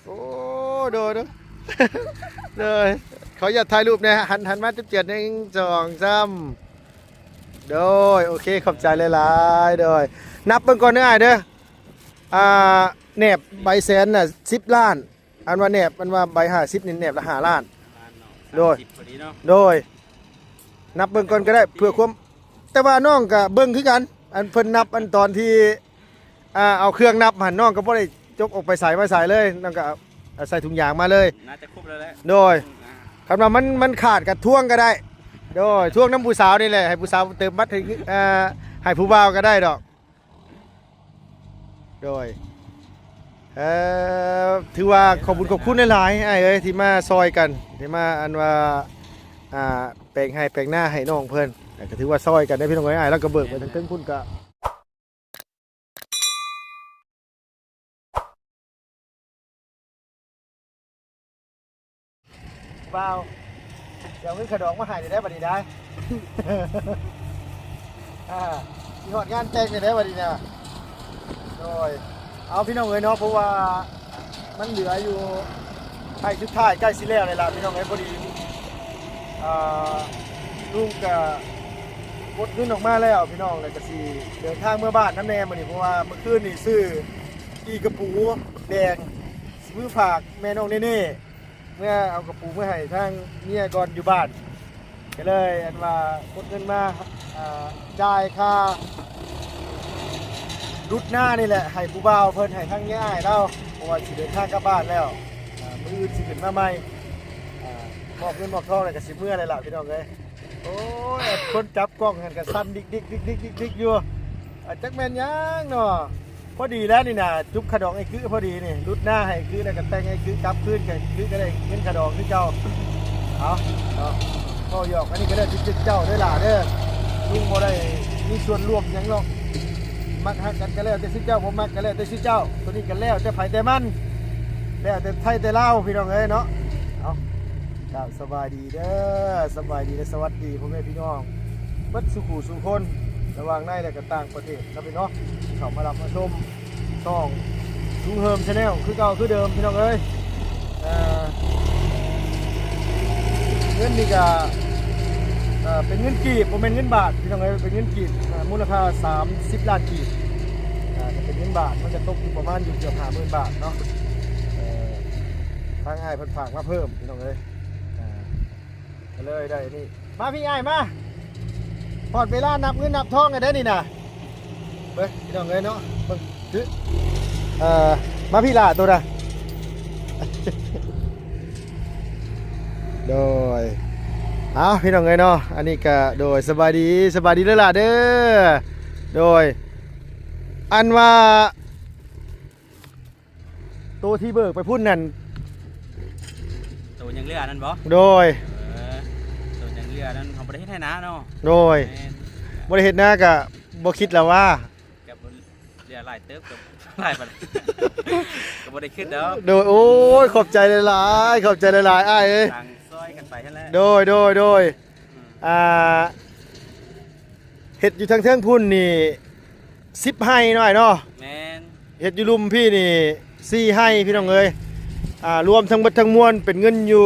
ໂອ້ ໂດຍ ໂດຍ ໂດຍ ຂໍອະນຸຍາດຖ່າຍຮູບແດ່ ຫັນ ຫັນມາເຈັບໆ ໜຶ່ງ ສອງ ສາມ ໂດຍ ໂອເຄ ຂອບໃຈຫຼາຍໆ ໂດຍ ນັບເບິ່ງກ່ອນເດີອ້າຍເດີ ອ່າ ແໜບໃບແສນນະ ສິບລ້ານ ອັນວ່າແໜບ ອັນວ່າໃບຫ້າສິບນີ້ແໜບລະຫ້າລ້ານ ໂດຍ ສາມສິບພໍດີເນາະ ໂດຍ ນັບເບິ່ງກ່ອນກໍໄດ້ ເພື່ອຄວາມ ແຕ່ວ່ານ້ອງກໍເບິ່ງຄືກັນ ອັນເພິ່ນນັບ ອັນຕອນທີ່ ອ່າ ເອົາເຄື່ອງນັບຫັ້ນ ນ້ອງກໍບໍ່ໄດ້ຈົກອອກໄປໃສມາໃສເລີຍ ນ້ອງກໍເອົາ ເອົາໃສ່ຖົງຢາງມາເລີຍ ໜ້າຈະຄົບແລ້ວແຫຼະ ໂດຍ ອືມ ອ່າ ຄັນວ່າມັນ ມັນຂາດກໍທວງກໍໄດ້ ໂດຍ ທວງນຳຜູ້ສາວນີ້ແຫຼະ ໃຫ້ຜູ້ສາວເຕີມບັດໃຫ້ ອ່າ ໃຫ້ຜູ້ບ່າວກໍໄດ້ດອກ ໂດຍ ເອີ ຖືວ່າຂອບບຸນຂອບຄຸນຫຼາຍໆ ອ້າຍເອີຍ ທີ່ມາຊ່ອຍກັນ ທີ່ມາ ອັນວ່າ ອ່າ ແປງໄຮ່ແປງນາໃຫ້ນ້ອງເພິ່ນ ກໍຖືວ່າຊ່ອຍກັນເດ້ພີ່ນ້ອງເອີຍ ອ້າຍລາວກໍເບີກໄປທາງເທິງພຸ້ນກໍ ບ່າວ ຊິເອົາເງິນຄ່າດອງມາໃຫ້ໄດ້ບັດນີ້ໄດ໋ ອ່າ ຊິຮອດງານແຕ່ງແລ້ວບັດນີ້ນະ ໂດຍ ເອົາ ພີ່ນ້ອງເອີຍເນາະ ເພາະວ່າມັນເຫຼືອຢູ່ ໃກ້ສຸດທ້າຍ ໃກ້ຊິແລ້ວແລ້ວລະ ພີ່ນ້ອງເອີຍ ພໍດີ ອ່າ ລຸງກະກົດເງິນອອກມາແລ້ວ ພີ່ນ້ອງ ແລ້ວກະຊິເດີນທາງເມືອບ້ານນຳແດ່ມື້ນີ້ ເພາະວ່າມື້ຄືນນີ້ຊື້ ຈີ່ກະປູແດງ ຊິມືຝາກແມ່ນ້ອງເນເນ່ ເມືອເອົາກະປູເມືອໃຫ້ທາງເມຍກ່ອນຢູ່ບ້ານ ກໍເລີຍອັນວ່າກົດເງິນມາ ອ່າ ຈ່າຍຄ່າດຸດນານີ້ແຫຼະ ໃຫ້ຜູ້ບ່າວເພິ່ນ ໃຫ້ທາງເມຍອ້າຍລາວ ເພາະວ່າຊິເດີນທາງກັບບ້ານແລ້ວ ອ່າ ມື້ອື່ນຊິຂຶ້ນມາໃໝ່ ອ່າ ມອບເງິນມອບທອງແລ້ວກໍຊິເມືອແລ້ວລະ ພີ່ນ້ອງເອີຍ. ໂອ້ຍ ຄົນຈັບກ້ອງຫັ້ນກໍສັ່ນດິກໆໆໆໆຢູ່ ອ່າ ຈັກແມ່ນຫຍັງເນາະ. ພໍດີແລ້ວນີ້ນະ ຈຸບຂະດອງໄອ້ກຶພໍດີນີ້ ຫຼຸດໜ້າໃຫ້ກຶ ແລ້ວກໍແຕ່ງໃຫ້ກຶກັບຄືນ ໃຫ້ກຶກໍໄດ້ເງິນຂະດອງຄືເກົ່າ. ເອົາເນາະ ເວົ້າຫຍອກ ອັນນີ້ກໍແລ້ວແຕ່ເຈົ້າເດີຫຼ້າເດີ ລຸງບໍ່ໄດ້ມີສ່ວນຮ່ວມຫຍັງດອກ. ມັກຮັກກັນກໍແລ້ວແຕ່ເຈົ້າ ບໍ່ມັກກໍແລ້ວແຕ່ເຈົ້າ ໂຕນີ້ກໍແລ້ວແຕ່ໃຜແຕ່ມັນ ແລ້ວແຕ່ໄທແຕ່ລາວ ພີ່ນ້ອງເອີຍເນາະ. ເອົາ ກາບສະບາຍດີເດີ ສະບາຍດີ ແລະ ສະຫວັດດີພໍ່ແມ່ພີ່ນ້ອງເບິດສູ່ຜູ້ສູ່ຄົນ ລະຫວ່າງໃນ ແລະ ກໍຕ່າງປະເທດເນາະ ພີ່ນ້ອງ ເຂົ້າມາຮັບມາຊົມຊ່ອງລຸງເຮີມ Channel ຄືເກົ່າຄືເດີມ ພີ່ນ້ອງເອີຍ. ເອີ ເງິນນີ້ກະ ເອີ ເປັນເງິນກີບ ບໍ່ແມ່ນເງິນບາດ ພີ່ນ້ອງເອີຍ ເປັນເງິນກີບ ເອີ ມູນລະຄ່າສາມສິບລ້ານກີບ ເອີ ຖ້າເປັນເງິນບາດມັນກະຕົກຢູ່ປະມານຢູ່ເກືອບຫ້າໝື່ນບາດເນາະ. ເອີ ທາງອ້າຍເພິ່ນຝາກມາເພີ່ມ ພີ່ນ້ອງເອີຍ ເອີ ກໍເລີຍໄດ້ນີ້ ມາພີ່ອ້າຍມາ ຮອດເວລານັບເງິນນັບທອງແລ້ວເດ້ນີ້ນະ. ເບິ່ງພີ່ນ້ອງເອີຍເນາະ ເບິ່ງຄື ເອີ ມາພີ່ຫຼ້າໂຕນະ ໂດຍ ເອົາ ພີ່ນ້ອງເອີຍເນາະ ອັນນີ້ກະ ໂດຍ ສະບາຍດີ ສະບາຍດີເດີຫຼ້າເດີ. ໂດຍ ອັນວ່າ ໂຕທີ່ເບີກໄປພຸ້ນນັ້ນ ໂຕຍັງເຫຼືອນັ້ນບໍ່? ໂດຍ ເອີ ໂຕຍັງເຫຼືອນັ້ນເຮົາບໍ່ໄດ້ເຮັດໄຮ່ນາເນາະ. ໂດຍ ແມ່ນ ບໍ່ໄດ້ເຮັດນາກະບໍ່ຄິດລະວ່າ ກະບໍ່ເຫຼືອຫຼາຍເຕີບ ກະຫຼາຍປານໃດ ກະບໍ່ໄດ້ຄິດດອກ. ໂດຍ ໂອ້ຍ ຂອບໃຈຫຼາຍໆ ຂອບໃຈຫຼາຍໆ ອ້າຍເອີຍ ຕ່າງຊ່ອຍກັນໄປຫັ້ນແຫຼະ. ໂດຍ ໂດຍ ໂດຍ ອືມ ອ່າ ເຮັດຢູ່ທາງເທິງພຸ້ນນີ້ສິບໄຮ່ເນາະອ້າຍເນາະ. ແມ່ນ ເຮັດຢູ່ລຸ່ມພີ້ນີ້ສີ່ໄຮ່ພີ່ນ້ອງເອີຍ. ອ່າ ລວມທັງເບິດທັງມວນເປັນເງິນຢູ່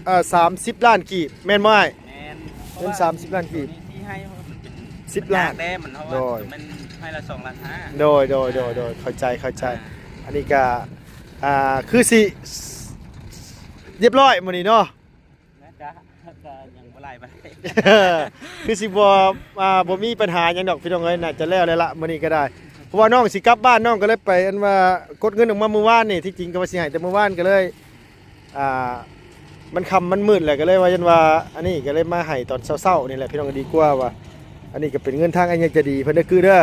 ອ່າ ສາມສິບລ້ານກີບ ແມ່ນບໍ່ອ້າຍ? ແມ່ນ ເງິນສາມສິບລ້ານກີບ ສີ່ໄຮ່ມັນເປັນສິບລ້ານ ມັນຍາກແດ່ ມັນເພາະວ່າ ໂດຍ ມັນໄຮ່ລະສອງລ້ານຫ້າ. ໂດຍ ໂດຍ ໂດຍ ອ່າ ໂດຍ ເຂົ້າໃຈ ເຂົ້າໃຈ. ອ່າ ອັນນີ້ກະ ອ່າ ຄືຊິ ລຽບຮ້ອຍມື້ນີ້ເນາະ. ໜ້າຈະ ຈະຍັງບໍ່ຫຼາຍປານໃດ ຄືຊິບໍ່ ອ່າ ບໍ່ມີບັນຫາຫຍັງດອກພີ່ນ້ອງເອີຍ ໜ້າຈະແລ້ວແລ້ວລະມື້ນີ້ກໍໄດ້ ເພາະວ່ານ້ອງຊິກັບບ້ານ ນ້ອງກໍເລີຍໄປ ອັນວ່າກົດເງິນອອກມາມື້ວານນີ້ ທີ່ຈິງກໍວ່າຊິໃຫ້ແຕ່ມື້ວານ ກໍເລີຍ ອ່າ ມັນຄ່ຳມັນມືດແຫຼະ ກໍເລີຍວ່າ ຢ້ານວ່າ ອັນນີ້ກໍເລີຍມາໃຫ້ຕອນເຊົ້າໆນີ້ແຫຼະພີ່ນ້ອງ ກໍດີກວ່າວ່າ. ອັນນີ້ກໍເປັນເງິນທາງອັນໃຫຍ່ໃຈດີເພິ່ນເດີ ຄືເດີ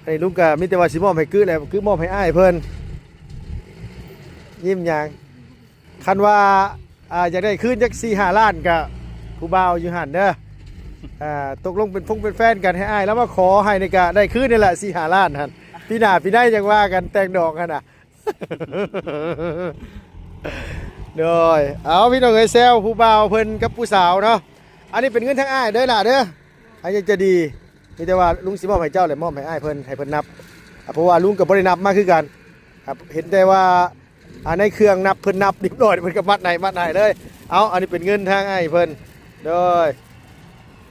ອັນນີ້ລຸງກໍມີແຕ່ວ່າຊິມອບໃຫ້ກຶແຫຼະ ຄືມອບໃຫ້ອ້າຍເພິ່ນ. ຍິ້ມຫຍັງ? ຄັນວ່າ ອ່າ ຢາກໄດ້ຄືນຈັກສີ່ຫ້າລ້ານ ກະຜູ້ບ່າວຢູ່ຫັ້ນເດີ ອ່າ ຕົກລົງເປັນຟົງເປັນແຟນກັນ ໃຫ້ອ້າຍລາວມາຂໍໃຫ້ນີ້ ກະໄດ້ຄືນນີ້ແຫຼະສີ່ຫ້າລ້ານຫັ້ນ. ປີໜ້າປີໃນຈັ່ງວ່າກັນ ແຕ່ງດອກຫັ້ນນະ. ໂດຍ ເອົາ ພີ່ນ້ອງເອີຍ ແຊວຜູ້ບ່າວເພິ່ນກັບຜູ້ສາວເນາະ. ອັນນີ້ເປັນເງິນທາງອ້າຍເດີຫຼ້າເດີ ອ້າຍໃຈດີ. ມີແຕ່ວ່າລຸງຊິມອບໃຫ້ເຈົ້າ ແລະ ມອບໃຫ້ອ້າຍເພິ່ນ ໃຫ້ເພິ່ນນັບ ອ່າ ເພາະວ່າລຸງກໍບໍ່ໄດ້ນັບມາຄືກັນ ອ່າ ເຫັນແຕ່ວ່າ ອັນໃນເຄື່ອງນັບ ເພິ່ນນັບຮຽບຮ້ອຍ ເພິ່ນກໍມັດໃຫ້ ມັດໃຫ້ເລີຍ. ເອົາ ອັນນີ້ເປັນເງິນທາງອ້າຍເພິ່ນ. ໂດຍ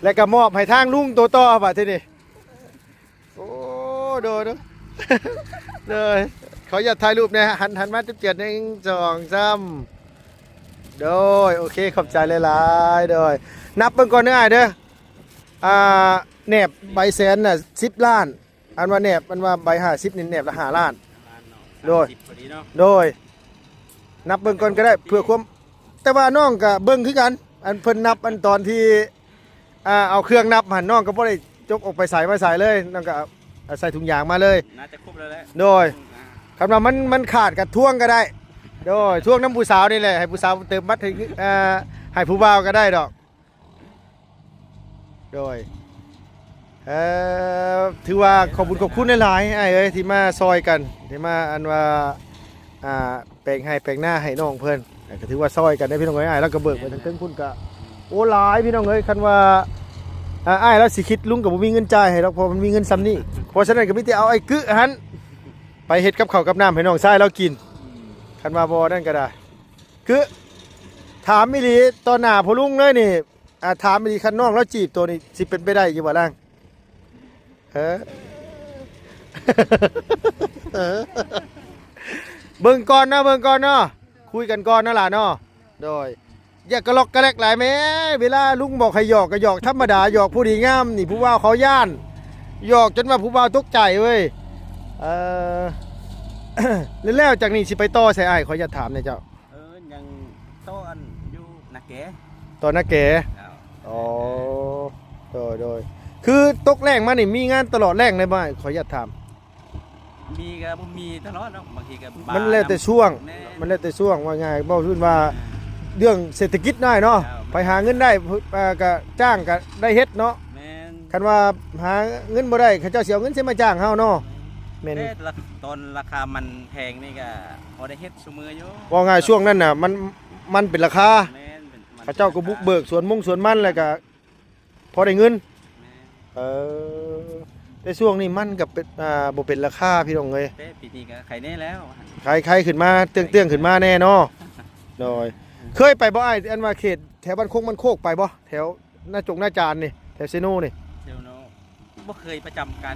ແລ້ວກໍມອບໃຫ້ທາງລຸງໂຕຕໍ່ບາດທີນີ້. ໂອ້ ໂດຍ ໂດຍ ໂດຍ ຂໍອະນຸຍາດຖ່າຍຮູບແດ່. ຫັນ ຫັນມາເຈັບໆ ໜຶ່ງ ສອງ ສາມ. ໂດຍ ໂອເຄ ຂອບໃຈຫຼາຍໆ. ໂດຍ ນັບເບິ່ງກ່ອນເດີອ້າຍເດີ. ອ່າ ແໜບໃບແສນນະ ສິບລ້ານ. ອັນວ່າແໜບ ອັນວ່າໃບຫ້າສິບນີ້ ແໜບລະຫ້າລ້ານ. ໂດຍ ສາມສິບພໍດີເນາະ. ໂດຍ ນັບເບິ່ງກ່ອນກໍໄດ້ ເພື່ອຄວາມ ແຕ່ວ່ານ້ອງກໍເບິ່ງຄືກັນ. ອັນເພິ່ນນັບ ອັນຕອນທີ່ ອ່າ ເອົາເຄື່ອງນັບຫັ້ນ ນ້ອງກໍບໍ່ໄດ້ຈົກອອກໄປໃສມາໃສເລີຍ. ນ້ອງກໍເອົາໃສ່ຖົງຢາງມາເລີຍ. ໜ້າຈະຄົບແລ້ວແຫຼະ. ໂດຍ ອືມ ອ່າ ຄັນວ່າມັນ ມັນຂາດກໍທວງກໍໄດ້. ໂດຍ ທວງນຳຜູ້ສາວນີ້ແຫຼະ ໃຫ້ຜູ້ສາວເຕີມບັດໃຫ້ ເອີ ໃຫ້ຜູ້ບ່າວກໍໄດ້ດອກ. ໂດຍ ເອີ ຖືວ່າຂອບບຸນຂອບຄຸນຫຼາຍໆ ອ້າຍເອີຍ ທີ່ມາຊ່ອຍກັນ ທີ່ມາ ອັນວ່າ ອ່າ ແປງໄຮ່ແປງນາໃຫ້ນ້ອງເພິ່ນ ກໍຖືວ່າຊ່ອຍກັນເດ້ພີ່ນ້ອງເອີຍ. ອ້າຍລາວກໍເບີກໄປທາງເທິງພຸ້ນກໍ ໂອ້ ຫຼາຍພີ່ນ້ອງເອີຍ. ຄັນວ່າ ອ່າ ອ້າຍລາວຊິຄິດ ລຸງກໍບໍ່ມີເງິນຈ່າຍໃຫ້ດອກ ເພາະມັນມີເງິນສ່ຳນີ້. ເພາະສະນັ້ນກໍມີແຕ່ເອົາໄອ້ກຶຫັ້ນໄປເຮັດກັບເຂົ້າກັບນ້ຳໃຫ້ນ້ອງຊາຍລາວກິນ. ອືມ ຄັນວ່າບໍ່ນັ້ນກໍໄດ້ ຄື ຖາມອີ່ຫຼີຕໍ່ໜ້າພໍ່ລຸງເລີຍນີ້ ອ່າ ຖາມອີ່ຫຼີ ຄັນນ້ອງລາວຈີບໂຕນີ້ ຊິເປັນໄປໄດ້ຢູ່ບໍ່ລາງ? ເອີ ເອີ ເບິ່ງກ່ອນເນາະ ເບິ່ງກ່ອນເນາະ ຄຸຍກັນກ່ອນເນາະຫຼາເນາະ. ໂດຍ ຢ່າກະລັອກກະແລັກຫຼາຍແມ້. ເວລາລຸງບອກໃຫ້ຫຍອກກໍຫຍອກທຳມະດາ ຫຍອກຜູ້ດີງາມນີ້ ຜູ້ບ່າວເຂົາຢ້ານ ຫຍອກຈົນວ່າຜູ້ບ່າວຕົກໃຈເວີຍ. ເອີ ແລ້ວຈາກນີ້ຊິໄປຕໍ່ໃສອ້າຍ? ຂໍອະນຸຍາດຖາມແດ່ເຈົ້າ. ເອີ ຍັງຕໍ່ອັນຢູ່ນາແກ ຕໍ່ນາແກ. ເຈົ້າ ອໍ ໂດຍໆ ຄືຕົກແລ້ງມານີ້ມີງານຕະຫຼອດແລ້ງເລີຍບໍ່? ຂໍອະນຸຍາດຖາມ. ມີກໍບໍ່ມີຕະຫຼອດເນາະ ບາງທີກໍ ມັນແລ້ວແຕ່ຊ່ວງ. ແມ່ນ ມັນແລ້ວແຕ່ຊ່ວງ ວ່າງ່າຍ ເວົ້າພື້ນວ່າ ອ່າ ເລື່ອງເສດຖະກິດໜ້ອຍເນາະ. ເຈົ້າ ໃຜຫາເງິນໄດ້ ເອີ ກໍຈ້າງກໍໄດ້ເຮັດເນາະ. ແມ່ນ ຄັນວ່າຫາເງິນບໍ່ໄດ້ ເຂົາເຈົ້າຊິເອົາເງິນໃສມາຈ້າງເຮົາເນາະ. ແມ່ນ ແຕ່ລະ ຕອນລາຄາມັນແພງນີ້ກໍພໍໄດ້ເຮັດຊຸມື້ຢູ່. ເວົ້າງ່າຍ ຊ່ວງນັ້ນນະ ມັນ ມັນເປັນລາຄາ. ແມ່ນ ເປັນ ມັນ ເຂົາເຈົ້າກໍບຸກເບີກສວນມົງສວນມັນ ແລ້ວກໍພໍໄດ້ເງິນ. ແມ່ນ ເອີ ແຕ່ຊ່ວງນີ້ມັນກໍເປັນ ອ່າ ບໍ່ເປັນລາຄາພີ່ນ້ອງເອີຍ. ແຕ່ປີນີ້ກໍໄຄແດ່ແລ້ວ ໄຄ ໄຄຂຶ້ນມາ ເຕື້ອງໆ ຂຶ້ນມາແດ່ເນາະ. ໂດຍ ເຄີຍໄປບໍ່ອ້າຍ ອັນວ່າເຂດແຖວບ້ານຄົງບ້ານໂຄກ ໄປບໍ່? ແຖວ ນາຈົງນາຈານນີ້ ແຖວເຊໂນນີ້ ເຊໂນ ບໍ່ເຄີຍປະຈຳການ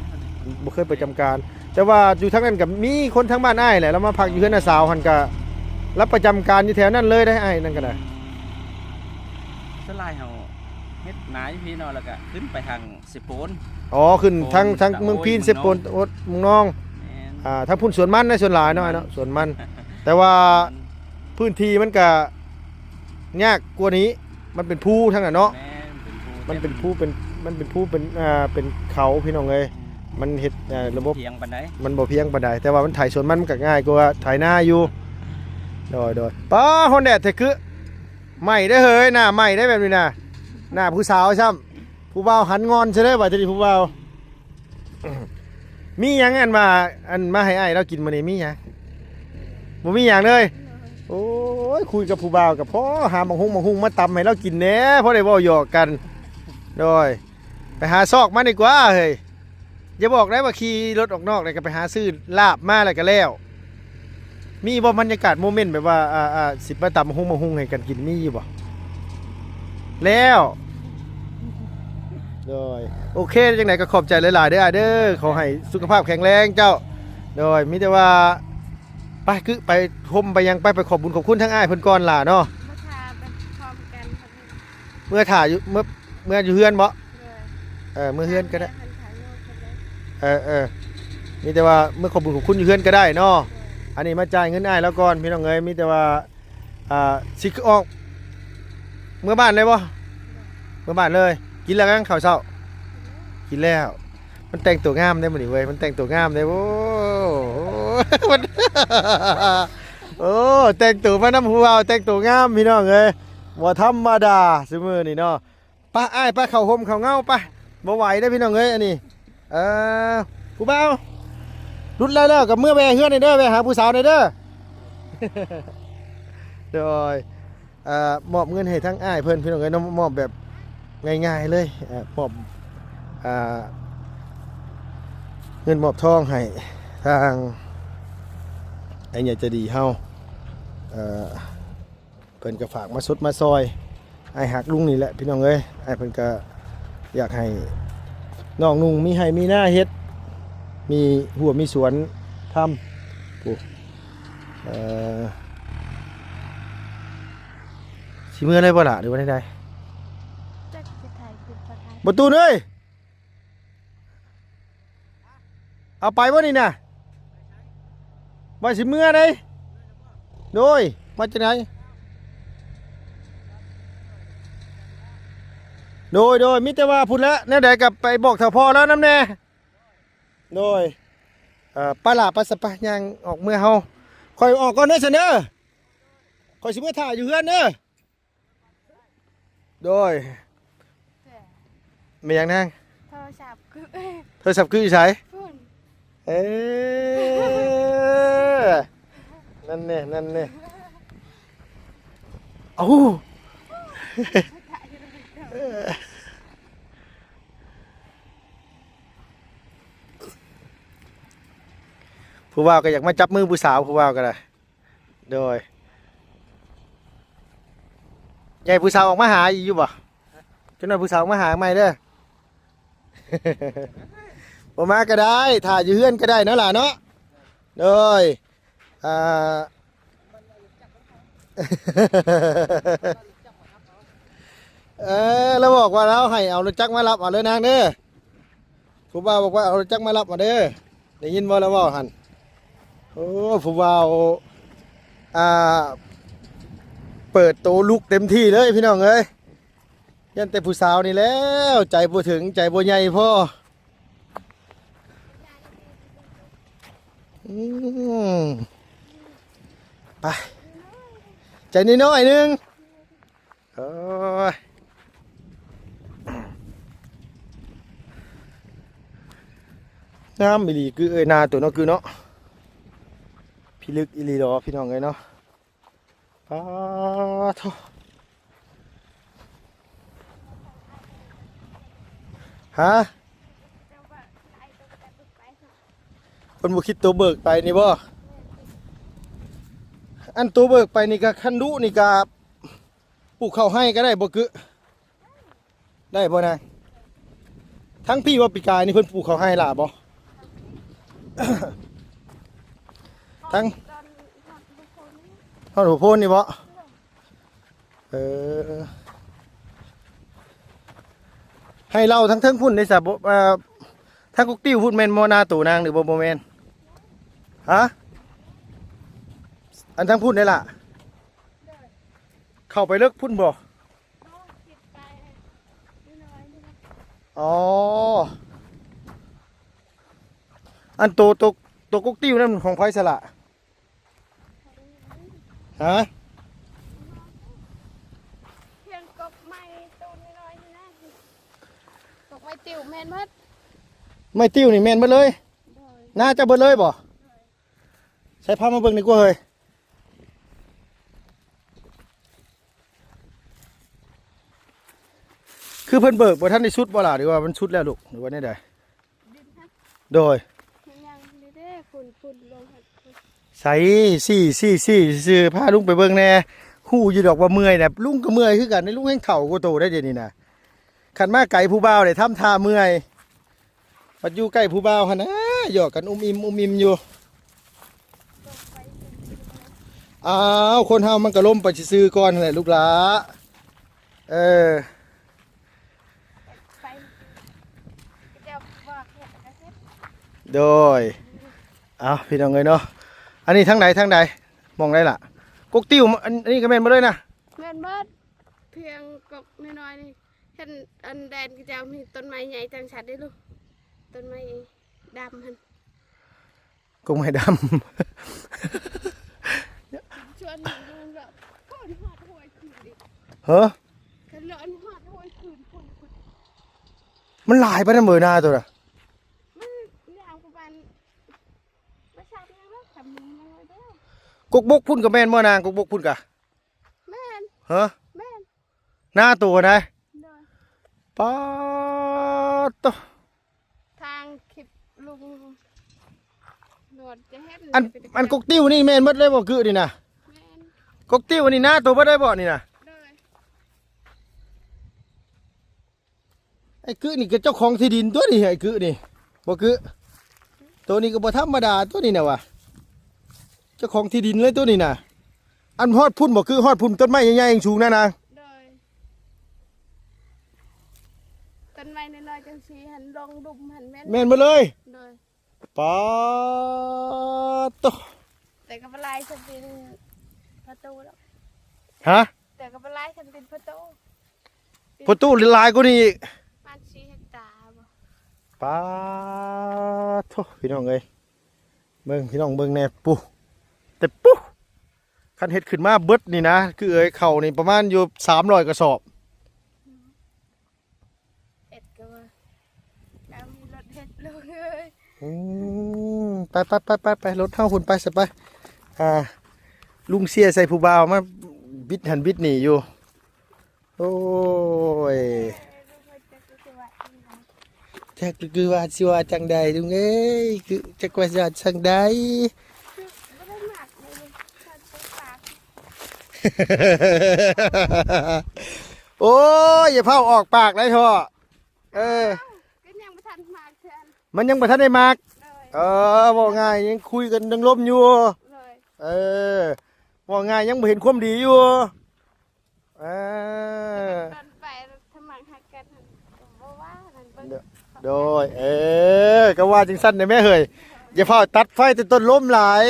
ບໍ່ເຄີຍປະຈຳການ. ແຕ່ວ່າຢູ່ທາງນັ້ນກໍມີຄົນທາງບ້ານອ້າຍແຫຼະ ລາວມາພັກຢູ່ເຮືອນນ້າສາວຫັ້ນ ກໍລາວປະຈຳການຢູ່ແຖວນັ້ນເລີຍເດ້ ອ້າຍນັ້ນກໍໄດ້. ອືມ ສ່ວນຫຼາຍເຮົາເຮັດນາຢູ່ພີ້ເນາະ ແລ້ວກໍຂຶ້ນໄປທາງເຊໂປນ. ອໍ ຂຶ້ນທາງ ເຊໂປນ ທາງເມືອງພີນ ຕາໂອ້ຍ ເຊໂປນ ເມືອງນອງ ໂອດ ເມືອງນອງ. ແມ່ນ ອ່າ ທາງພຸ້ນສວນມັນ ໃນສວນຫຼາຍເນາະ ເນາະ ສວນມັນ. ແຕ່ວ່າ ອືມ ພື້ນທີ່ມັນກະຍາກກວ່ານີ້ ມັນເປັນພູທາງນັ້ນເນາະ. ແມ່ນ ເປັນພູ ມັນເປັນພູ ເປັນ ມັນເປັນພູ ເປັນ ອ່າ ເປັນເຂົາພີ່ນ້ອງເອີຍ. ອືມ ມັນເຮັດ ອ່າ ລະບົບ ພຽງປານໃດ ມັນບໍ່ພຽງປານໃດ ແຕ່ວ່າມັນໄຖສວນມັນ ມັນກະງ່າຍກວ່າໄຖນາຢູ່. ໂດຍໆ ປ້າ ຮ້ອນແດດແທ້ ຄືໄໝ້ເດ້ເຮີຍ ໜ້າໄໝ້ເດ້ແບບນີ້ນະ ໜ້າຜູ້ສາວຊ້ຳ. ຜູ້ບ່າວຫັນງອນຊະເດີ ບາດທີນີ້ຜູ້ບ່າວ. ມີຫຍັງ ອັນວ່າ ອັນມາໃຫ້ອ້າຍລາວກິນມື້ນີ້ ມີຫຍັງ? ບໍ່ມີຫຍັງເລີຍ. ໂອ້ຍ ຄຸຍກັບຜູ້ບ່າວກໍພໍຫາໝາກຮຸ່ງ ໝາກຮຸ່ງມາຕຳໃຫ້ລາວກິນແດ່ ພໍໄດ້ເວົ້າຫຍອກກັນ. ໂດຍ ໄປຫາຊອກມາດີກວ່າເຮີ້ຍ. ຢ່າບອກໄດ້ວ່າຂີ່ລົດອອກນອກ ແລ້ວກໍໄປຫາຊື້ລາບມາ ແລ້ວກໍແລ້ວ. ມີບໍ່ບັນຍາກາດໂມເມັນແບບວ່າ ອ່າ ອ່າ ຊິມາຕຳໝາກຮຸ່ງ ໝາກຮຸ່ງໃຫ້ກັນກິນ ມີຢູ່ບໍ່? ແລ້ວ ໂດຍ ໂອເຄ ຈັ່ງໃດກໍຂອບໃຈຫຼາຍໆເດີອ້າຍເດີ ຂໍໃຫ້ສຸຂະພາບແຂງແຮງເຈົ້າ. ໂດຍ ມີແຕ່ວ່າ ໄປ ຄືໄປຊົມໄປຫຍັງ ໄປ ໄປຂອບບຸນຂອບຄຸນທາງອ້າຍເພິ່ນກ່ອນຫຼ້າເນາະ. ມາຖ້າໄປພ້ອມກັນ ເມືອຖ້າຢູ່ ເມືອ ເມືອຢູ່ເຮືອນບໍ? ໂດຍ ເອີ ເມືອເຮືອນກໍໄດ້ ເອີ ເອີ ມີແຕ່ວ່າເມືອຂອບບຸນຂອບຄຸນຢູ່ເຮືອນກໍໄດ້ເນາະ. ໂດຍ ອັນນີ້ມາຈ່າຍເງິນອ້າຍລາວກ່ອນ ພີ່ນ້ອງເອີຍ. ມີແຕ່ວ່າ ອ່າ ຊິອອກເມືອບ້ານເລີຍບໍ? ໂດຍ ເມືອບ້ານເລີຍ. ກິນແລ້ວຍັງ ເຂົ້າເຊົ້າ? ກິນແລ້ວ ກິນແລ້ວ. ມັນແຕ່ງຕົວງາມເດ້ມື້ນີ້ເວີຍ ມັນແຕ່ງຕົວງາມເດ້. ໂອ້ ມັນ ໂອ້ ແຕ່ງຕົວມານຳຜູ້ບ່າວ ແຕ່ງຕົວງາມ ພີ່ນ້ອງເອີຍ ບໍ່ທຳມະດາຊຸມື້ນີ້ເນາະ. ປະອ້າຍ ປະເຂົ້າຮົ່ມເຂົ້າເງົາ ປະ ບໍ່ໄຫວເດ້ພີ່ນ້ອງເອີຍ ອັນນີ້. ເອີ ຜູ້ບ່າວ ຫຼຸດໄລ່ແລ້ວກໍເມືອແວ່ເຮືອນນີ້ເດີ ແວ່ຫາຜູ້ສາວນີ້ເດີ. ໂດຍ ເອີ ມອບເງິນໃຫ້ທາງອ້າຍເພິ່ນ ພີ່ນ້ອງເອີຍເນາະ ມອບແບບງ່າຍໆເລີຍ ເອີ ມອບ ອ່າ ເງິນມອບທອງໃຫ້ທາງ ໄອ້ໃຫຍ່ໃຈດີເຮົາ ເອີ ເພິ່ນກໍຝາກມາຊົດມາຊ່ອຍອ້າຍຮັກລຸງນີ້ແຫຼະພີ່ນ້ອງເອີຍ. ອ້າຍເພິ່ນກໍຢາກໃຫ້ນ້ອງນຸ່ງມີໄຮ່ມີນາເຮັດ ມີຮົ້ວມີສວນທຳ. ໂອ້ ເອີ ຊິເມືອໄດ້ບໍ່ລະ ຫຼືວ່າແນວໃດ? ຈັກຊິຖ່າຍຄລິບບໍ່ທັນ. ບໍ່ຕູນເອີຍ ເອົາໄປບໍ່ນີ້ນະ? ວ່າຊິເມືອໃດ? ໂດຍ ມາຈາກໃດ? ໂດຍ ໂດຍ ມີແຕ່ວ່າພຸ້ນແຫຼະ ແນວໃດກໍໄປບອກເຖົ້າພໍ່ລາວນຳແດ່. ໂດຍ ເອີ ໄປລະ ໄປຊະ ໄປ ຍ່າງອອກເມືອເຮົາ. ຂ້ອຍອອກກ່ອນເດີຊັ້ນເດີ ຂ້ອຍຊິເມືອຖ້າຢູ່ເຮືອນເດີ. ໂດຍ ແມ່ນຫຍັງນາງ? ໂທລະສັບຄື ໂທລະສັບຄືຢູ່ໃສ? ພຸ້ນ ເອີ ນັ້ນແນ່ ນັ້ນແນ່. ເອົ້າ ຜູ້ບ່າວກໍຢາກມາຈັບມືຜູ້ສາວ ຜູ້ບ່າວກໍໄດ້. ໂດຍ ໃຫຍ່ຜູ້ສາວອອກມາຫາອີກຢູ່ບໍ່? ຈັກໜ່ອຍຜູ້ສາວອອກມາຫາໃໝ່ເດີ. ບໍ່ມາກໍໄດ້ ຖ້າຢູ່ເຮືອນກໍໄດ້ເນາະຫຼ້າເນາະ. ໂດຍ ອ່າ ເອີ ລາວບອກວ່າລາວໃຫ້ເອົາລົດຈັກມາຮັບເອົາເດີນາງເດີ. ຜູ້ບ່າວບອກວ່າເອົາລົດຈັກມາຮັບມາເດີ ໄດ້ຍິນບໍ່ລາວເວົ້າຫັ້ນ? ໂອ້ ຜູ້ບ່າວ ອ່າ ເປີດໂຕລຸກເຕັມທີ່ເລີຍພີ່ນ້ອງເອີຍ. ຢ້ານແຕ່ຜູ້ສາວນີ້ແຫຼ້ວ ໃຈບໍ່ເຖິງ ໃຈບໍ່ໃຫຍ່ພໍ. ອືມ ໄປ ໃຈນ້ອຍໆໜຶ່ງ. ໂອ້ຍ ງາມອີ່ຫຼີ ຄືເອີຍ ນາໂຕເນາະ ຄືເນາະ. ພິລຶກອີ່ຫຼີດອກພີ່ນ້ອງເອີຍເນາະ. ປາໂທ້ ຮະ? ເພິ່ນບໍ່ຄິດໂຕເບີກໄປນີ້ບໍ່? ອັນໂຕເບີກໄປນີ້ກະ ຄັນດຸນີ້ກະ ປູກເຂົ້າໄຮ່ກໍໄດ້ບໍ່ກຶ? ໄດ້ບໍ່ນາງ? ທັງພີ້ວ່າປີກາຍນີ້ເພິ່ນປູກເຂົ້າໄຮ່ຫຼາຍບໍ່? ທັງ ຮອດຫົວໂພນນີ້ບໍ່? ເອີ ໄຮ່ລາວທັງເທິງພຸ້ນເດ້ຊະ ບໍ່ ເອີ ທັງກົກຕິ້ວພຸ້ນແມ່ນບໍ່ ນາໂຕນາງ ຫຼືບໍ່ ບໍ່ແມ່ນ? ຮະ? ອັນທັງພຸ້ນເດ້ລະ? ເຂົ້າໄປເລິກພຸ້ນບໍ່? ອໍ ອັນໂຕ ໂຕ ໂຕກົກຕິ້ວນັ້ນຂອງໃຜຊະລະ? ຮະ? ພຽງກົກໄມ້ໂຕນ້ອຍໆນີ້ນະ ກົກໄມ້ຕິ້ວແມ່ນໝົດ. ໄມ້ຕິ້ວນີ້ແມ່ນເບິດເລີຍ? ໂດຍ. ນາເຈົ້າເບິດເລີຍບໍ່? ໂດຍ. ໃສ່ພາມາເບິ່ງດີກວ່າເຮີ້ຍ. ຄືເພິ່ນເບີກບໍ່ທັນໄດ້ສຸດບໍ່ລະ ຫຼືວ່າມັນສຸດແລ້ວລູກ ຫຼືວ່າແນວໃດ? ໂດຍ. ຍັງນີ້ເດ້ ຝຸ່ນ ຝຸ່ນລົງຫັ້ນ. ໃສ່ ຊີ້ ຊີ້ ຊີ້ຊື່ໆ ພາລຸງໄປເບິ່ງແດ່. ຮູ້ຢູ່ດອກວ່າເມື່ອຍນະ ລຸງກໍເມື່ອຍຄືກັນ ລຸງແຮ່ງເຖົ້າກວ່າໂຕໄດ໋ດຽວນີ້ນະ. ຄັນມາໄກຜູ້ບ່າວໄດ້ທຳທ່າເມື່ອຍ ບັດຢູ່ໃກ້ຜູ້ບ່າວຫັ້ນນະ ຢອກກັນອຸ່ມອີ່ມ ອຸ່ມອີ່ມຢູ່. ອ້າວ ຄົນເຮົາມັນກໍລົ້ມໄປຊື່ໆກ່ອນຫັ້ນແຫຼະລູກຫຼ້າ. ເອີ ໂດຍ. ເອົາ ພີ່ນ້ອງເອີຍເນາະ ອັນນີ້ທາງໃດ ທາງໃດ ໝ່ອງໃດລະ? ກົກຕິ້ວ ອັນ ອັນນີ້ກໍແມ່ນເບິດເລີຍນະ? ແມ່ນເບິດ. ພຽງກົກນ້ອຍໆນີ້ ເຫັນອັນແດນຂະເຈົ້າມີຕົ້ນໄມ້ໃຫຍ່ຈັ່ງຊັ້ນເດ້ລູກ ຕົ້ນໄມ້ດຳຫັ້ນ. ກົກໄມ້ດຳ. ຊວນນີ້ມັນກໍ ໂອ້ຍ ຮອດຫ້ວຍຄືນອີກ. ຮະ? ຄັນເລີາະຮອດຫ້ວຍຄືນ ມັນຫຼາຍປານນັ້ນເບີນາໂຕນະ? ມັນຍາວປະມານ ບໍ່ຊັກຫຍັງດອກ ຄຳນີ້ນ້ອຍເດີ. ກົກບົກພຸ້ນກໍແມ່ນບໍ່ນາງ? ກົກບົກພຸ້ນກະ ແມ່ນ. ຮະ? ແມ່ນ. ນາໂຕນະ? ໂດຍ. ປາດໂຕ ທາງຄລິບລຸງນວດຈະເຫັນ ອັນ ອັນກົກຕິ້ວນີ້ແມ່ນເບິດເລີຍບໍ່? ກືນີ້ນະ ແມ່ນ. ກົກຕິວອັນນີ້ນາໂຕເບິດໄດ້ບໍ່ນີ້ນະ? ໂດຍ. ໄອ້ກຶນີ້ກໍເຈົ້າຂອງທີ່ດິນຕົວນີ້ ໄອ້ກຶນີ້ ບໍ່ກຶ ໂຕນີ້ກໍບໍ່ທຳມະດາຕົວນີ້ນະວະ ເຈົ້າຂອງທີ່ດິນເລີຍຕົວນີ້ນະ. ອັນຮອດພຸ້ນບໍ່ ຄືຮອດພຸ້ນ ຕົ້ນໄມ້ໃຫຍ່ໆສູງນັ້ນນະ? ໂດຍ. ຕົ້ນໄມ້ນ້ອຍໆຈັ່ງຊີ້ຫັ້ນ ລົງລຸ່ມຫັ້ນແມ່ນ ແມ່ນເບິດເລີຍ? ໂດຍ. ປາດໂຕ ແຕ່ກໍບໍ່ຫຼາຍສ່ຳຕີນພໍ່ຕູ້ດອກ. ຮະ? ແຕ່ກໍບໍ່ຫຼາຍສ່ຳຕີນພໍ່ຕູ້. ພໍ່ຕູ້ຫຼາຍກວ່ານີ້ອີກ ປະມານສີ່ເຮັກຕາບໍ່? ປາດໂທ ພີ່ນ້ອງເອີຍ ເບິ່ງ ພີ່ນ້ອງເບິ່ງແດ່ ປູ ແຕ່ປູ ຄັນເຮັດຂຶ້ນມາເບິດນີ້ນະ ຄືເອີຍ ເຂົ້ານີ້ປະມານຢູ່ສາມຮ້ອຍກະສອບ. ເຮັດກໍວ່າ ແລ້ວມີລົດເຮັດ ລຸງເອີຍ. ອືມ ໄປໆໆໆ ລົດເຮົາພຸ້ນ ໄປຊະໄປ. ອ່າ ລຸງເຊຍໃສ່ຜູ້ບ່າວມາບິດຫັ້ນບິດນີ້ຢູ່. ໂອ້ຍ ເອີ ລຸງເອີຍ ຈັກຊິວ່າຈັ່ງໃດ ຈັກຄືວ່າຊິວ່າຈັ່ງໃດ ລຸງເອີຍ ຄືຈັກວ່າຊິວ່າຈັ່ງໃດ. ຄືບໍ່ໄດ້ມັກເລີຍ ຄັນເປັນປາກ. ໂອ້ຍ ຢ່າເຝົ້າອອກປາກໄດ໋ເທາະ. ເອີ ເອົ້າ ກໍຍັງບໍ່ທັນມັກເທື່ອ ມັນຍັງບໍ່ທັນໄດ້ມັກ. ໂດຍ. ເອີ ເວົ້າງ່າຍຍັງຄຸຍກັນຍັງລົມຢູ່. ໂດຍ. ເອີ ເວົ້າງ່າຍຍັງບໍ່ເຫັນຄວາມດີຢູ່. ເອີ ຕອນໄປທຳມາກຮັກກັນ ບໍ່ວ່ານັ້ນເບິ່ງ. ໂດຍ ເອີ ກໍວ່າຈັ່ງຊັ້ນແຫຼະແມ່ເຮີ້ຍ ຢ່າຟ້າວຕັດໄຟແຕ່ຕົ້ນລົມຫຼາຍ.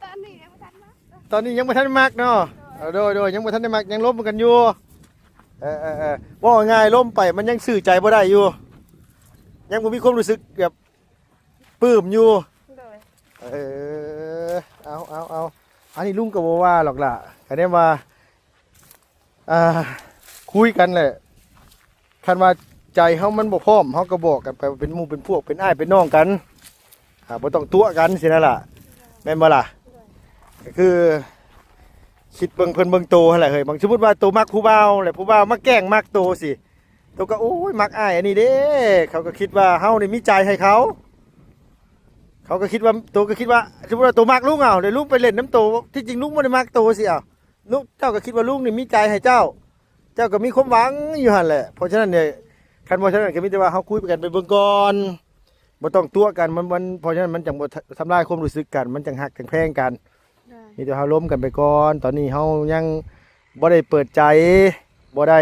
ຕອນນີ້ຍັງບໍ່ທັນມັກ ຕອນນີ້ຍັງບໍ່ທັນໄດ້ມັກເນາະ. ໂດຍ ໂດຍ ຍັງບໍ່ທັນໄດ້ມັກ ຍັງລົມກັນຢູ່. ເອີ ເອີ ເອີ ເວົ້າງ່າຍໆ ລົມໄປມັນຍັງຊື່ໃຈບໍ່ໄດ້ຢູ່ ຍັງບໍ່ມີຄວາມຮູ້ສຶກແບບປຶ້ມຢູ່. ໂດຍ. ເອີ ເອົາ ເອົາ ເອົາ ອັນນີ້ລຸງກໍບໍ່ວ່າຫຼອກຫຼ້າ ກະແນມວ່າ ອ່າ ຄຸຍກັນແຫຼະ ຄັນວ່າໃຈເຮົາມັນບໍ່ພ້ອມ ເຮົາກໍບອກກັນໄປວ່າເປັນໝູ່ເປັນພວກ ເປັນອ້າຍເປັນນ້ອງກັນ ອ່າ ບໍ່ຕ້ອງຕົວະກັນຊີ້ນະລະ ແມ່ນບໍ່ລະ? ກໍຄືຄິດເບິ່ງເພິ່ນເບິ່ງໂຕຫັ້ນແຫຼະເຮີ້ຍ ບາງ ສົມມຸດວ່າໂຕມັກຜູ້ບ່າວ ແລ້ວຜູ້ບ່າວມາແກ້ງມັກໂຕຊີ້ ໂຕກໍ ໂອ້ຍ ມັກອ້າຍອັນນີ້ເດ້ ເຂົາກໍຄິດວ່າເຮົານີ້ມີໃຈໃຫ້ເຂົາ ເຂົາກໍຄິດວ່າ ໂຕກໍຄິດວ່າ ສົມມຸດວ່າໂຕມັກລຸງ ເອົາ ແລ້ວລຸງໄປຫຼິ້ນນຳໂຕ ທີ່ຈິງລຸງບໍ່ໄດ້ມັກໂຕຊີ້ ເອົາ ລຸງ ເຈົ້າກໍຄິດວ່າລຸງນີ້ມີໃຈໃຫ້ເຈົ້າ ເຈົ້າກໍມີຄວາມຫວັງຢູ່ຫັ້ນແຫຼະ. ເພາະສະນັ້ນນີ້ ຄັນບໍ່ສະນັ້ນກໍມີແຕ່ວ່າເຮົາຄຸຍກັນໄປເບິ່ງກ່ອນ ບໍ່ຕ້ອງຕົວະກັນ ມັນ ມັນ ເພາະສະນັ້ນມັນຈັ່ງບໍ່ທຳລາຍຄວາມຮູ້ສຶກກັນ ມັນຈັ່ງຮັກຈັ່ງແພງກັນ. ໂດຍ. ມີແຕ່ເຮົາລົມກັນໄປກ່ອນ ຕອນນີ້ເຮົາຍັງບໍ່ໄດ້ເປີດໃຈ ບໍ່ໄດ້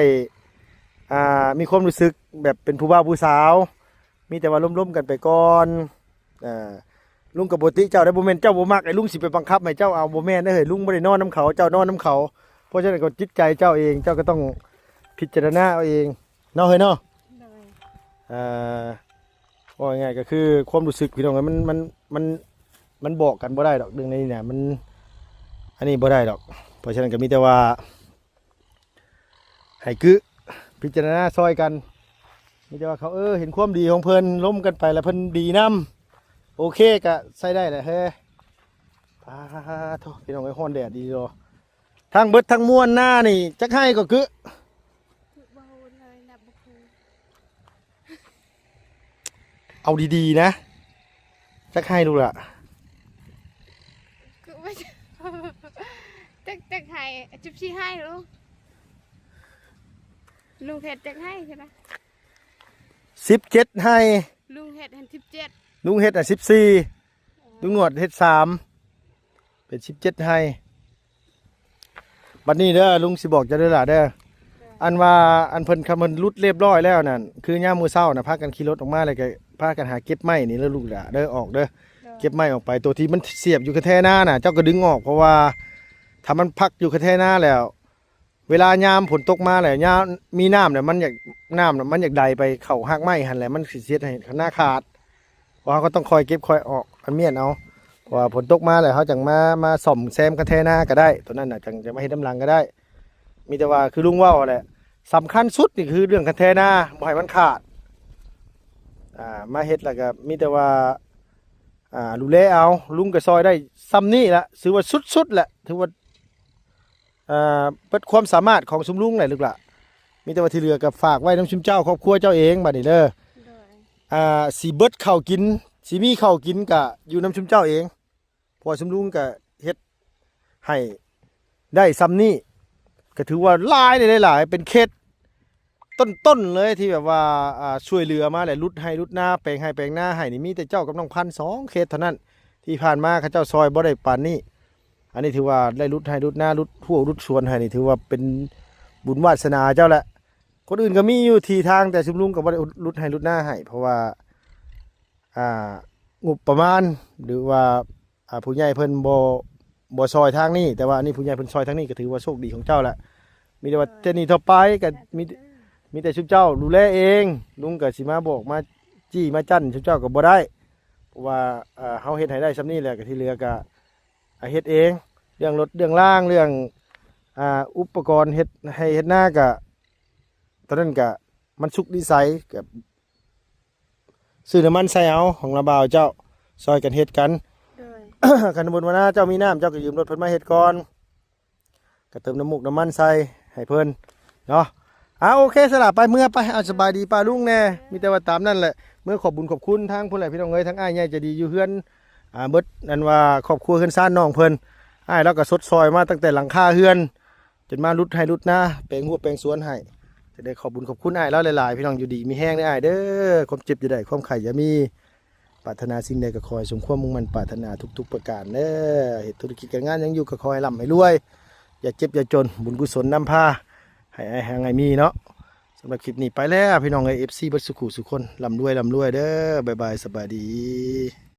ອ່າ ມີຄວາມຮູ້ສຶກແບບເປັນຜູ້ບ່າວຜູ້ສາວ ມີແຕ່ວ່າລົມໆກັນໄປກ່ອນ. ເອີ ລຸງກໍບໍ່ຕິເຈົ້າໄດ໋ ບໍ່ແມ່ນເຈົ້າບໍ່ມັກ ໄອ້ລຸງຊິໄປບັງຄັບໃຫ້ເຈົ້າເອົາ ບໍ່ແມ່ນເດີເຮີ້ຍ ລຸງບໍ່ໄດ້ນອນນຳເຂົາ ເຈົ້ານອນນຳເຂົາ ເພາະສະນັ້ນກໍຈິດໃຈເຈົ້າເອງ ເຈົ້າກໍຕ້ອງພິຈາລະນາເອົາເອງເນາະເຮີ້ຍເນາະ. ໂດຍ. ເອີ ເວົ້າງ່າຍໆກໍຄືຄວາມຮູ້ສຶກພີ່ນ້ອງເອີຍ ມັນ ມັນ ມັນ ມັນບອກກັນບໍ່ໄດ້ດອກ ເລື່ອງນີ້ນະ ມັນ ອັນນີ້ບໍ່ໄດ້ດອກ ເພາະສະນັ້ນກໍມີແຕ່ວ່າ ໃຫ້ກຶພິຈາລະນາຊ່ອຍກັນ ມີແຕ່ວ່າເຂົາ ເອີ ເຫັນຄວາມດີຂອງເພິ່ນ ລົມກັນໄປແລ້ວເພິ່ນດີນຳ ໂອເຄ ກະໃຊ້ໄດ້ແຫຼະເຮີ້ຍ. ປາໂທ້ ພີ່ນ້ອງເອີຍ ຮ້ອນແດດດີດອ ທັງເບິດທັງມວນນານີ້ ຈັກໄຮ່ກໍກຶ ຄືບໍ່ຮູ້ເລີຍ ນັບບໍ່ຄື. ເອົາດີໆນະ ຈັກໄຮ່ລູກຫຼ້າ? ຄືວ່າ ຈັກ ຈັກໄຮ່ ສິບສີ່ໄຮ່ລູກ ລຸງເຮັດຈັກໄຮ່ຊັ້ນນະ? ສິບເຈັດໄຮ່ ລຸງເຮັດຫັ້ນສິບເຈັດ ລຸງເຮັດຫັ້ນສິບສີ່ ລຸງໜວດເຮັດສາມ ເປັນສິບເຈັດໄຮ່. ບັດນີ້ເດີ ລຸງຊິບອກເຈົ້າເດີຫຼ້າເດີ ອັນວ່າ ອັນເພິ່ນ ຄັນເພິ່ນຫຼຸດລຽບຮ້ອຍແລ້ວນັ້ນ ຄືຍາມມື້ເຊົ້ານະ ພາກັນຂີ່ລົດອອກມາ ແລ້ວກໍພາກັນຫາເກັບໄມ້ນີ້ເດີລູກຫຼ້າເດີ ອອກເດີ ເກັບໄມ້ອອກໄປ ໂຕທີ່ມັນສຽບຢູ່ກະແທນານະ ເຈົ້າກໍດຶງອອກ ເພາະວ່າຖ້າມັນພັກຢູ່ກະແທນາແລ້ວ ເວລາຍາມຝົນຕົກມາແລ້ວ ຍາມມີນ້ຳແລ້ວ ມັນຢາກ ນ້ຳມັນຢາກໄຫຼໄປເຂົ້າຮາກໄມ້ຫັ້ນແຫຼະ ມັນຊິເຮັດໃຫ້ນາຂາດ. ເພາະເຮົາກໍຕ້ອງຄອຍເກັບຄອຍອອກອັນມ້ຽນເອົາ ເພາະວ່າຝົນຕົກມາແລ້ວ ເຮົາຈັ່ງມາ ມາສ້ອມແຊມກະແທນາກໍໄດ້ ໂຕນັ້ນນະ ຈັ່ງຈະມາເຮັດນຳຫຼັງກໍໄດ້. ມີແຕ່ວ່າຄືລຸງເວົ້າຫັ້ນແຫຼະ ສຳຄັນສຸດນີ້ຄືເລື່ອງກະແທນາ ບໍ່ໃຫ້ມັນຂາດ ອ່າ ມາເຮັດແລ້ວກໍມີແຕ່ວ່າ ອ່າ ດູແລເອົາ ລຸງກໍຊ່ອຍໄດ້ຊ່ຳນີ້ລະ ຖືວ່າສຸດໆແຫຼະ ຖືວ່າ ອ່າ ເບິດຄວາມສາມາດຂອງຊຸມລຸງແຫຼະລູກຫຼ້າ ມີແຕ່ວ່າທີ່ເຫຼືອກໍຝາກໄວ້ນຳຊຸມເຈົ້າຄອບຄົວເຈົ້າເອງບັດນີ້ເດີ. ໂດຍ. ອ່າ ຊິເບິດເຂົ້າກິນ ຊິມີເຂົ້າກິນກະຢູ່ນຳຊຸມເຈົ້າເອງ ເພາະວ່າຊຸມລຸງກະເຮັດໃຫ້ ໄດ້ຊ່ຳນີ້ ກໍຖືວ່າຫຼາຍເດ້ ຫຼາຍ ເປັນເຂດຕົ້ນໆເລີຍ ທີ່ແບບວ່າ ອ່າ ຊ່ວຍເຫຼືອມາ ແລະ ຫຼຸດໄຮ່ຫຼຸດນາ ແປງໄຮ່ແປງນາໃຫ້ນີ້ ມີແຕ່ເຈົ້າກັບນ້ອງພັນ ສອງເຂດເທົ່ານັ້ນ ທີ່ຜ່ານມາເຂົາເຈົ້າຊ່ອຍບໍ່ໄດ້ປານນີ້. ອັນນີ້ຖືວ່າໄດ້ຫຼຸດໄຮ່ຫຼຸດນາ ຫຼຸດຮົ້ວຫຼຸດສວນໃຫ້ນີ້ ຖືວ່າເປັນບຸນວາດສະໜາເຈົ້າແຫຼະ. ຄົນອື່ນກໍມີຢູ່ທີ່ທາງ ແຕ່ຊຸມລຸງກໍບໍ່ໄດ້ຫຼຸດໄຮ່ຫຼຸດນາໃຫ້ ເພາະວ່າ ອ່າ ງົບປະມານ ຫຼືວ່າ ອ່າ ຜູ້ໃຫຍ່ເພິ່ນບໍ່ ບໍ່ຊ່ອຍທາງນີ້ ແຕ່ວ່າອັນນີ້ຜູ້ໃຫຍ່ເພິ່ນຊ່ອຍທາງນີ້ ກໍຖືວ່າໂຊກດີຂອງເຈົ້າແຫຼະ. ມີແຕ່ວ່າ ເອີ ເທື່ອນີ້ຕໍ່ໄປກໍມີ ມີແຕ່ຊຸມເຈົ້າດູແລເອງ ລຸງກໍຊິມາບອກມາຈີ້ມາຈັ້ນຊຸມເຈົ້າກໍບໍ່ໄດ້ ເພາະວ່າ ເອີ ເຮົາເຮັດໃຫ້ໄດ້ຊ່ຳນີ້ແຫຼະ ກໍທີ່ເຫຼືອກໍ ອ່າ ເຮັດເອງ. ເລື່ອງລົດເລື່ອງລາງ ເລື່ອງ ອ່າ ອຸປະກອນເຮັດໄຮ່ເຮັດນາກໍ ຕອນນັ້ນກະມັນສຸກນິໄສ ກະຊື້ນ້ຳມັນໃສ່ເອົາ ຂອງລາວບ່າວເຈົ້າ ຊ່ອຍກັນເຮັດກັນ. ໂດຍ ຄັນສົມມຸດວ່ານາເຈົ້າມີນ້ຳ ເຈົ້າກໍຢືມລົດເພິ່ນມາເຮັດກ່ອນ ກໍເຕີມນ້ຳມູກນ້ຳມັນໃສ່ໃຫ້ເພິ່ນເນາະ. ອ່າ ໂອເຄ ສະຫຼະ ໄປ ເມືອໄປ. ເອົາ ສະບາຍດີປ້າລຸງແດ່. ມີແຕ່ວ່າຕາມນັ້ນແຫຼະ ເມືອຂອບບຸນຂອບຄຸນທາງພຸ້ນແຫຼະ ພີ່ນ້ອງເອີຍ ທາງອ້າຍໃຫຍ່ໃຈດີຢູ່ເຮືອນ ອ່າ ເບິດ ອັນວ່າຄອບຄົວເຮືອນຊານນ້ອງເພິ່ນ. ອ້າຍລາວກໍຊົດຊ່ອຍມາຕັ້ງແຕ່ຫຼັງຄາເຮືອນ ຈົນມາຫຼຸດໄຮ່ຫຼຸດນາ ແປງຮົ້ວແປງສວນໃຫ້. ຈະໄດ້ຂອບບຸນຂອບຄຸນອ້າຍລາວຫຼາຍໆ ພີ່ນ້ອງ. ຢູ່ດີມີແຮງເດີອ້າຍເດີ ຄວາມເຈັບຢ່າໄດ້ ຄວາມໄຂ້ຢ່າມີ. ປາດຖະໜາສິ່ງໃດກໍຂໍໃຫ້ສົມຄວາມມຸ່ງໝັ້ນປາດຖະໜາທຸກໆປະການເດີ. ເຮັດທຸລະກິດການງານຫຍັງຢູ່ກໍຂໍໃຫ້ລ່ຳໃຫ້ລວຍ ຢ່າເຈັບຢ່າຈົນ ບຸນກຸສົນນຳພາ ໃຫ້ອ້າຍຮັ່ງໃຫ້ມີເນາະ. ສຳລັບຄລິບນີ້ໄປແລ້ວ ພີ່ນ້ອງເອີຍ ເອັຟຊີ ເບິດສູ່ຄູ່ສູ່ຄົນ ລ່ຳລວຍ ລ່ຳລວຍເດີ. ບາຍບາຍ ສະບາຍດີ.